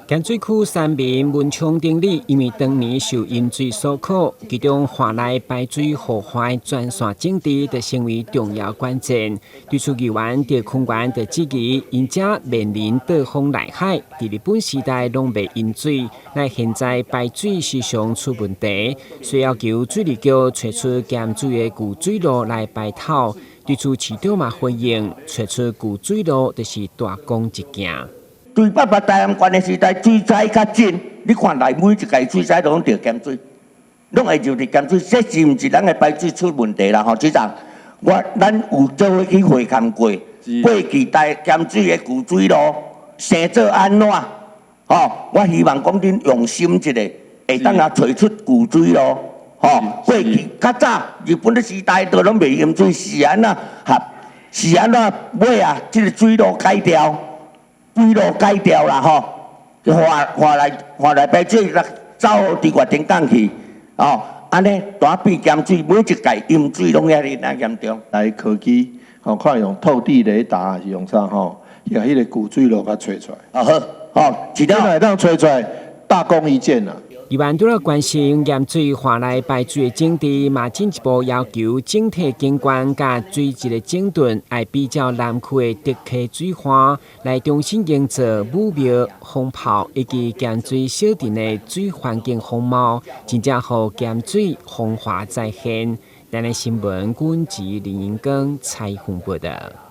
鹹水區山民文昌頂里，因為當年受淹水所苦，其中岸內排水河岸專線整治就成為重要關鍵。對此議員鄭坤元就質疑，𪜶遮面臨倒風內海，佇日本時代攏袂淹水，但現在排水時常出問題，需要求水利局揣出鹹水的舊水路來排透。對此市長嘛回應，揣出舊水路就是大功一件。對八八台南縣的時代，水災較緊，你看來每一屆水災攏著鹹水，攏會入佇鹹水，這是毋是咱的排水出問題啦？吼，市長，我咱有做伙去會勘過，過去台鹹水的舊水路生做按怎？吼，我希望講恁用心一下，會當啊揣出舊水路，吼，過去較早日本的時代都攏袂淹水，是按怎？哈，是按怎尾啊？這个水路改掉。水路改掉啦吼，岸岸內岸內排水走佇外頂港去，哦，按呢大變鹹水，每一屆淹水攏遐爾若嚴重。來科技，吼，看用透地雷達還是用啥吼，共彼个舊水路共揣出來。哦好，吼，市長會當揣出來，大功一件啦。議員除了關心鹹水岸內排水的整治，嘛進一步要求整體景觀佮水質的整頓，愛比照南區的竹溪水岸，來重新營造武廟、風炮以及鹹水小鎮的水環境風貌，真正予鹹水風華再現。台南新聞，阮籍林英光採訪報道。